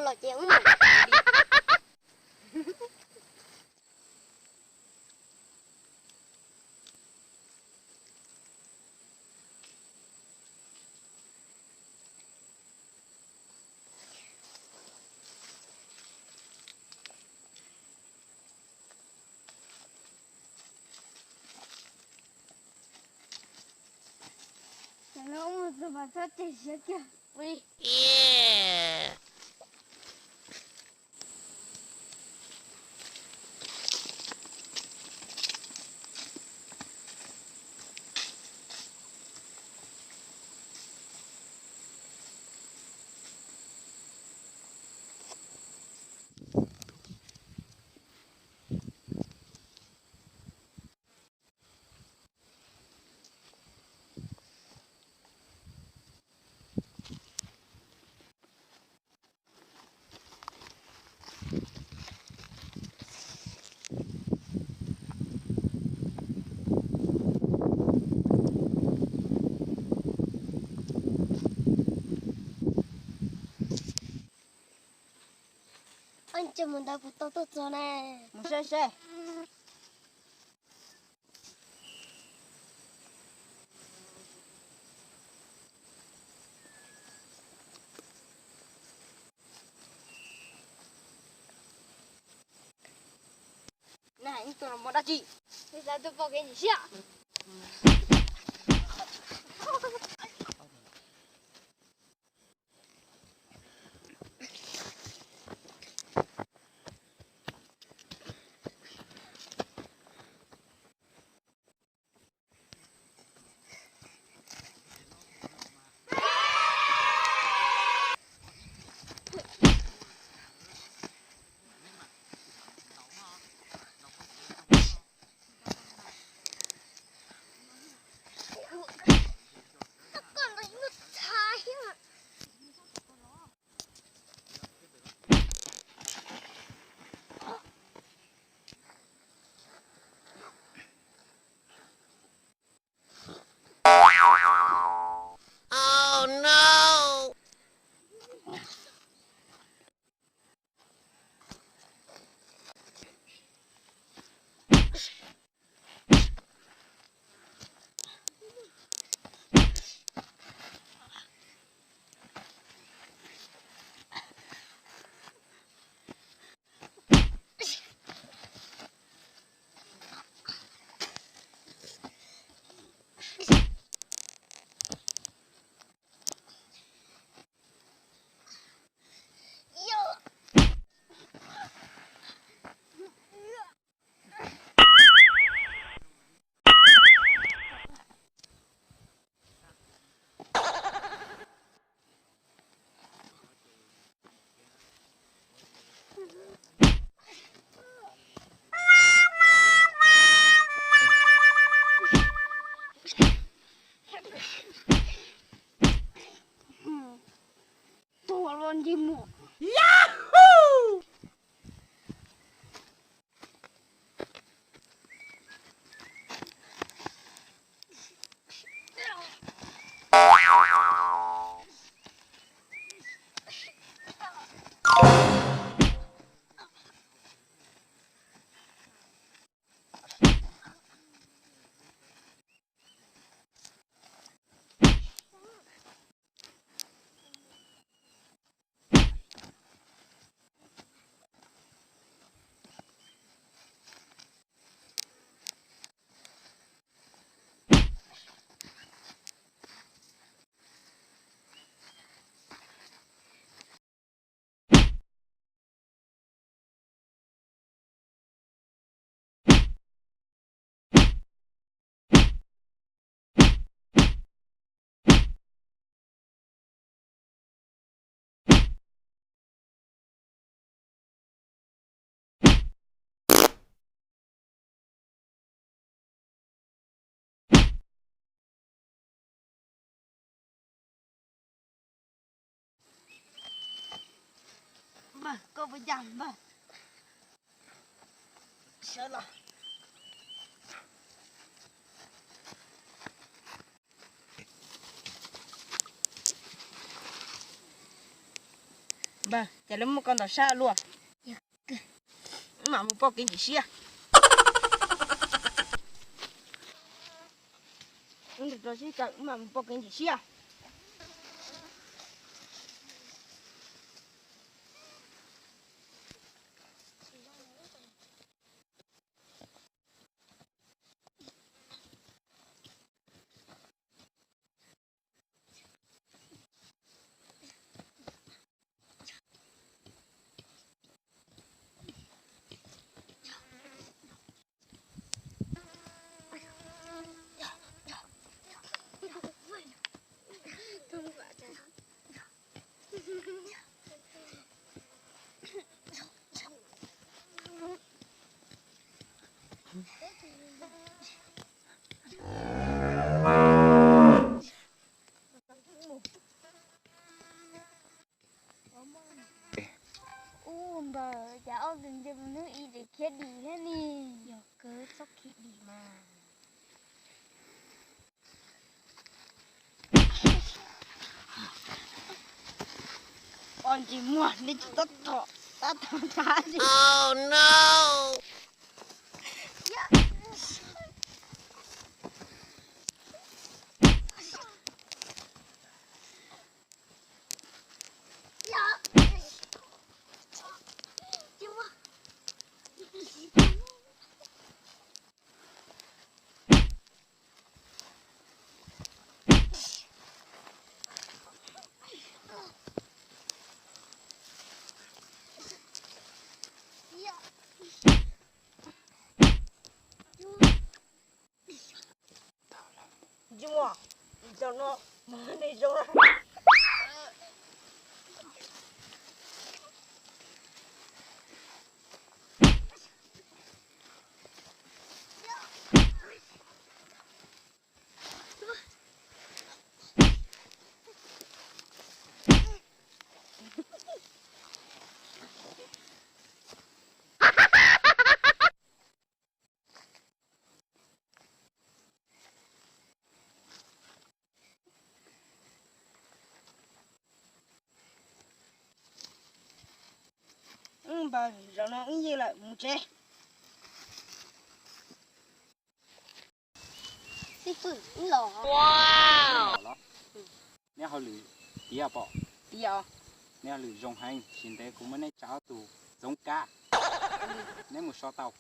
los ces wb mam. Ntsia mus ntawd puas tau tuaj txog ne? Mus saib seb. Nag ib tug los mus dab tsi? Xav tuaj pom kev sim siab. Tuag los ntsej muag. Npawg, koj puas ncav npawg? Sawv los. Npawg, cas lawv muaj koj ntau sab luaj? Wb mam mus pauj kev ntsim siab. Wb nrog rau sib tawm, wb mam mus pauj kev ntsim siab. Ub npawg, cas ob tug nce mus hnub ib ces khiav dim thiab ne. Yog kawg txhob khiav dim mas. Poj ntsis muag, nej tsis tab tom, tab tom thav li. Tsis muaj, zaum no mas nej zoo. Wb npawg, zaum no wb yeej lawm, mus tsev. Xib fwb, wb los. Neb hauj lwm tiav pom? Tiav. Neb hauj lwm zoo heev, tsis ntev kuv muab neb tsa ob tug txoov kab. Neb mus so tau.